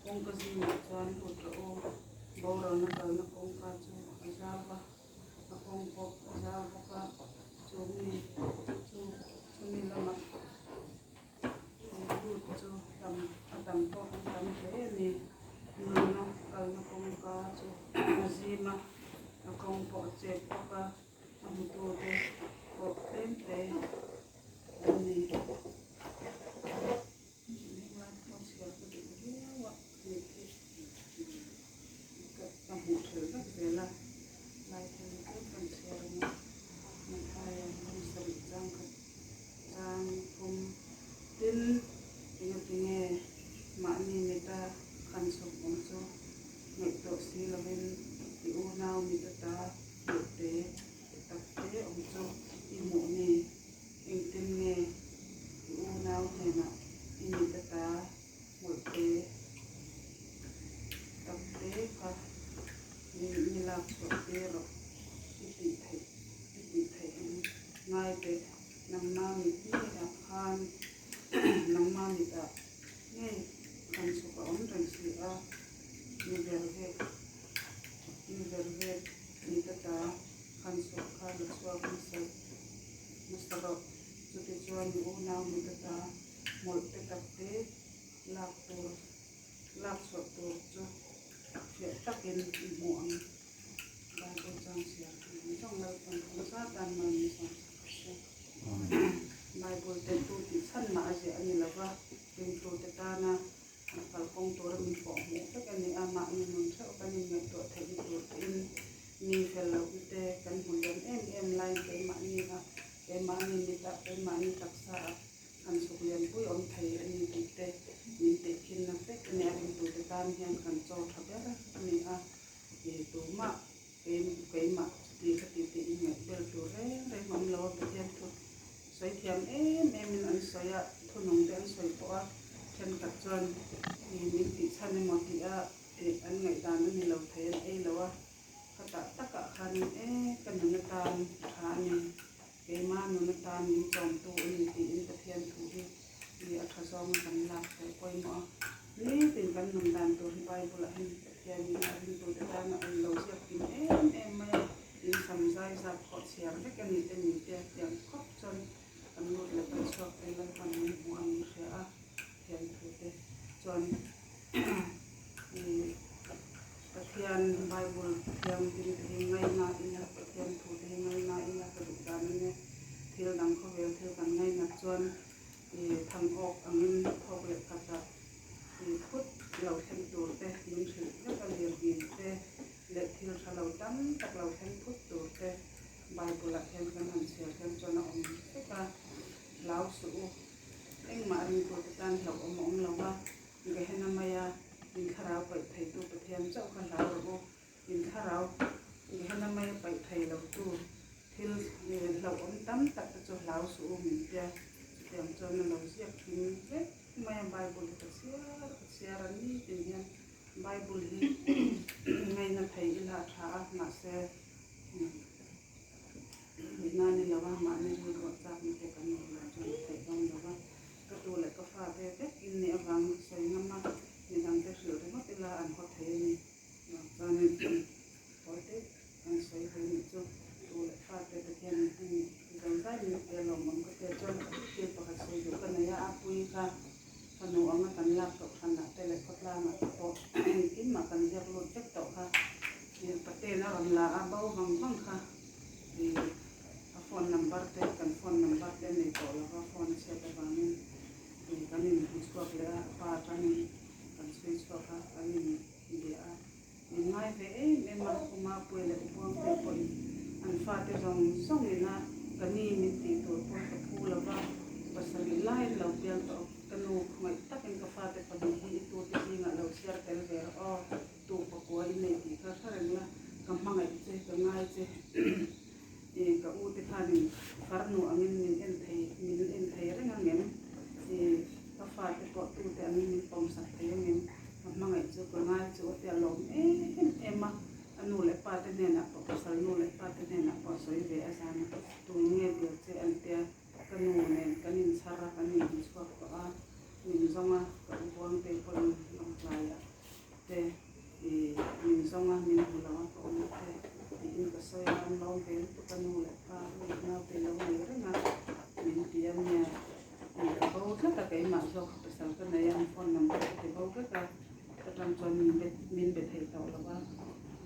Kawngka zingah chuan lut rawh u, boralna kalna kawngka chu a zau va, a kawng pawh a zau bawk a, chu mi chu chumi lamah lut chu tam a tam pawh an tam hle a ni. Nunna kalna kawngka chu a zim a, a kawng pawh a chep bawk a, a hmutute pawh tlem te an ni. Tin, engatinge mahni mita khan chhawk awm chu ngaihtuah si lovin i unau mit ata hmuh te tak te awm chu i hmuh ni? Engtin nge i unau hnenah i mit ata hmawlh te tak te kha ni lak chhuah te rawh i tih theih i tih theih ang ngai teh nangma mit ngeiah khan nangma mitah ngei khan chhuk a awm reng si a, ni ber vek ni ber vek mit ata khan chhuk kha la chhuak nasa Hmasa rawh, chutichuan mi unau mit ata hmawlh te tak te lak tur lak chhuah tur chu fiah takin i hmu ang. Bible chang chhiar hi ang zawng Lalpan thawm zat tan mal min sawm sak ka hre. Bible te tu tih chhan mah a ziah a ni lo va, ringtute tana a kalkawng tura min pawh hmuh vek a ni a, mahni nun theuh kan inngaihtuah theihna tur tein mi fel lohna te kan hmu lian em em laiin keimahni a, keimahni mitah, keimahni taksaah han chhuk lianpui awm thei a ni tih te min tehkhinna vek a ni a, ringtute tan hian kan chaw tha ber a ni a, tumah keimah chuti khati tih inngaih bel tur reng reng awm lo a, Pathian thu sawi thiam em em in an sawi a, thunung te an sawi pawh a, thenkhat chuan min tih chhan emaw tih a an ngaihdan a ni lo thei an ei lo a, khatah takah khanin e ka nun atan tha a ni, keima nun atan min chawmtu a ni tiin Pathian thu hi a tha zawnga kan lak theih pawimawh a, nitin kan nun dan tur hi Bible ah hian Pathianin a ringtute tana an lo ziak kim em em mai a, in sam zai zat pawh chhiar vek a ni te min tia tiang khawp chuan kan lut leh kan chhuak te Lalpan min hmu a min hria a, Pathian thu te chuan ih Pathian Bible thianghlim te hi ngaina ila Pathian thu te hi ngaina ila ka duh dan ania thil dang khawvel thil kan ngainat chuan ih thang awk angin thawk leh khatah ih phut lo thleng tur te min hrilh vek a lirngin te leh thil tha lo tam tak lo thleng phut tur te Bible ah hian kan han chhiar hian chuan a awm vek a, hlau suh u. Engmah ringtute tan hlauh awm a awm lo va, Gehenna maia in thlarau paih theitu Pathian chauh kha hlau rawh u. In thlarau Gehenna maia paih thei lotu thil hlauh awm tam tak te chu hlau suh u min tia. Chutiang chuan a lo ziak kim vek mai a, Bible hi ka chhiar ka chhiar a nitin hian Bible hi ngaina thei ila a tha a, mahse nihna ni lo a, mahni rilruah chakna te kan nei lo chuan a theih dawn lo va, ka tu leh ka fa te vek in nih avangin ka sawi ngam a, midang te hrilh ringawt ila an haw thei a ni. Vang chuanin pawi te kan sawi ve nih chu tu leh fa te Pathian in hming zo zai min pe lawmawm ka tia chuan thil pakhat sawi duh ka nei a, a pui kha fanu anga kan lak tawh hranah te leh khawtlangah te pawh engtin mah kan ziak lut vek tawh kha paten a rawn la a, bo vang vang kha ih a phone number te kan phone number te a nei tawh lo va, phone a chhiat avangin ih kan inhmu chhuak leh a, a pa atangin kan chhui chhuak a, kan in bia a, min ngai ve em em a, Uma Puia leh Ubuangpuia pawhin an fate zawng zawngin a ka ni min tih tur pawh ka phu lo va, pasarih laiin lo piang tawh a, ka nu khawngaih takin ka fate pahnih hi i tute zingah lo chhiar tel ve rawh aw, tu pakua i nei tih kha hre reng la, ka hmangaih che, ka ngai che, ih ka u te khanin farnu angin min en thei, min en thei reng angem, ih ka fate pawh tute angin min pawmsak thei angem, ka hmangaih chu ka ngai chu a tia. lawm em em a, a nu leh pa te hnenah pawh pasal nu leh pa te hnenah pawh a sawi ve a zan a, tun nge bil che an tia ka nu nen kan inchhar a, kan inhmuchhuak tawh a, min zawng a, ka u Buangtei pawhin lawngtlaiah te ih min zawng a, min hmu lo a ka awm te tiin ka sawi a, an lawm ve lutuk a nu leh pa leh naute lo nei reng a, min ti a nia ih ka bo tlat a keimah zawk kha pasal ka nei a, an phone number ka ti bo vek a, ka tang chuan min be min be thei tawh lo a,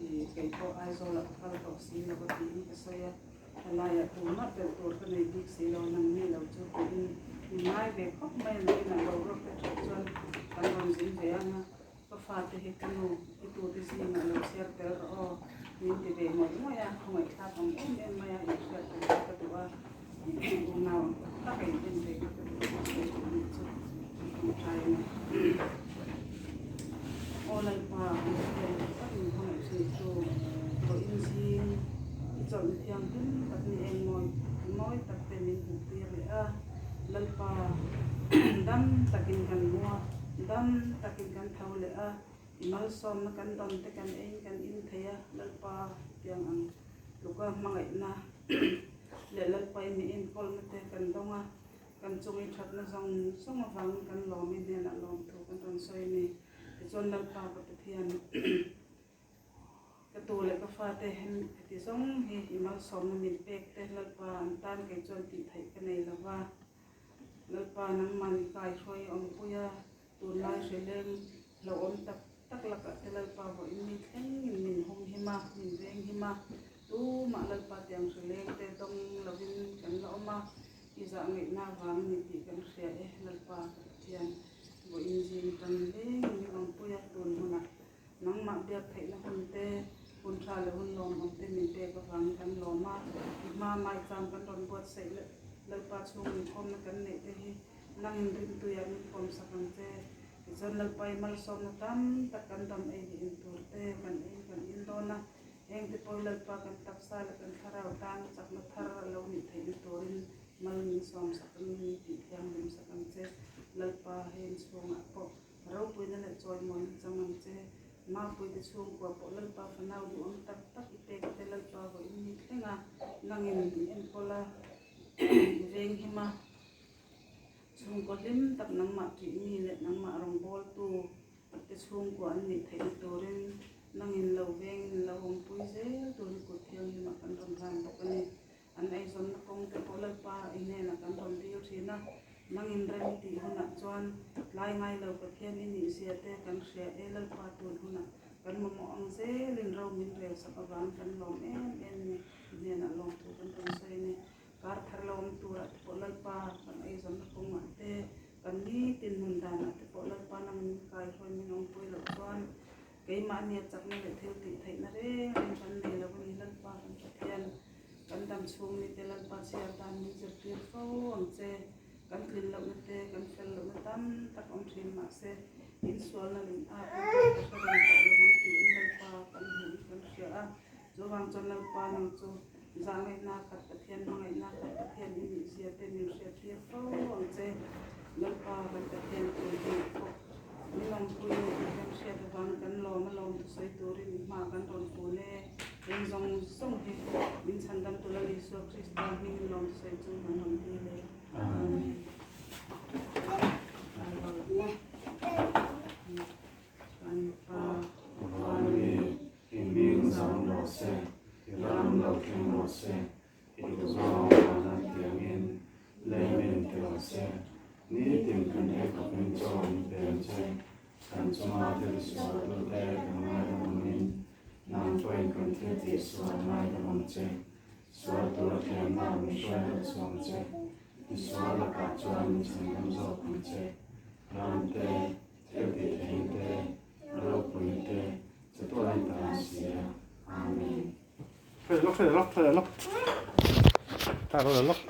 ih kei pawh Aizawl ah ka kal tawh si lo a tiin ka sawi a. Helaiah tumah belh tur ka nei bik si lo, nang ni lo chu tiin min ngai ve khawp mai a, nakinah boruak te that chuan kan rawn zin ve ang a, ka fate hi ka nu i tute zingah lo chhiar tel rawh aw min ti ve ngawih ngawih a, khawngaihthlak ang em em mai a inhriat tel kha ka duh a, unau ang tak tak a in en ve kha ka duh a, sawi duh anih chu kan tawngtai a ni. Aw Lalpa, an hriat duh tak min hmangaih thin chu vawiin zing i chawlhna thianghlim tak ni eng mawi mawi tak te min hmuh tir leh a. Lalpa, dam takin kan mu a, dam takin kan tho leh a, i malsawmna kan dawn te kan eiin kan in thei a, Lalpa tiang ang tluka hmangaihna leh Lalpa i mi enkawlna te kan dawng a. Kan chung i thatna zawng zawng avangin kan lawm i hnenah lawm thu kan rawn sawi a ni. Tichuan Lalpa ka Pathian, ka tu leh ka fate heti zawng hi i malsawmna min pek te Lalpa an tan kei chuan tih theih ka nei lo va. Lalpa nangmah ni kaihruai i awmpui a, tunlai hreleng hlauhawm tak tak lakah te Lalpa vawiin mi thlengin min hum him a, min veng him a, tumah Lalpa tiang hreleng te dawng lovin kan la awm a, I zah ngaihna avang a ni tih kan hria e, Lalpa ka Pathian, vawiin zing tan lengin i awmpui a, tun hmunah nangmah biak theihna hun te, hun tha leh hun lawmawm te min pek avangin kan lawm a, i hma maicham kan rawn buatsaih leh Lalpa chhung inkhawmna kan neih te hi nangin rintuiah min pawmsak ang che. Tichuan Lalpa i malsawmna tam tak kan dam ei leh in tur te kan ei kan in dawn a, Heng te pawh Lalpa kan taksa leh kan thlarau tan chakna thar a lo nih theihna turin mal min sawm sak ang in min tih thianghlim sak ang che. Lalpa heng chhungah pawh ropuina leh chawimawina chang ang che. Mapuite chhungkua pawh Lalpa fanau duhawm tak tak i pek te Lalpa vawiin mi thleng a, nangin i enkawl a, i venghim a. Chhungkaw hlim tak nangmah tih mi leh nangmah rawngbawltu te chhungkua an nih theihna turin nangin lo vengin lo awmpui zel tur hi kut thianghlimah kan rawn hlan bawk a ni. An eizawnna kawng te pawh Lalpa i hnenah kan rawn dil thin a, nangin rem tih hunah chuan tlai ngai lo Pathian i nih zia te kan hria e Lalpa tun hunah kan mamawh ang zelin ro min rel sak avangin kan lawm em em ni i hnenah lawmthu kan rawn sawi a ni. Kar thar lo awm turah te pawh Lalpa kan eizawnna kawngah te, kan nitin hmun danah te pawh Lalpa nang min kaihruai min awmpui loh chuan keimahnia chakna leh thil tih theihna reng reng kan nei lo a ni. Lalpa kan Pathian, kan dam chhung ni te Lalpa chhiar dan min zirtir fo ang che. Kan tlin lohna te, kan fel lohna tam tak awm thin mahse insualna leh inatna pawh ka hre reng tawh lo ang tiin Lalpa kan hmuh hi kan hria a. Chuvang chuan Lalpa nang chu zahngaihna khat Pathian hmangaihna khat Pathian i nih zia te min hriat tir fo ang che. Lalpa kan Pathian tun hunah pawh min awmpui leh tih kan hriat avang kan lawm a lawm thusawi turin i hma kan rawn kun e. Eng zawng zawng hi min chhandam tu Lal Isua Krista hmingin lawm thusawi chu kan rawn dil e. Amen. Chuan Pa, Vani. I hming zam rawh se, i ram lo thleng rawh se, i duhzawng vana tiangin leimin ti rawh se. Nitin kan ei khawpin chaw min pe ang che, kan chunga thil sualtute kan ngaidam angin, nang pawhin kan thil tih sual ngaidam ang che. Sual tura thiamna min hruai loh chu ang che, i sual lakah chuan min chhandam zawk ang che. Ram te, thil tih theihna te, ropui te, Chatuan ta an si a. Amen. Hre lawk, hre lawk, hre lawk. Ta ro lawk.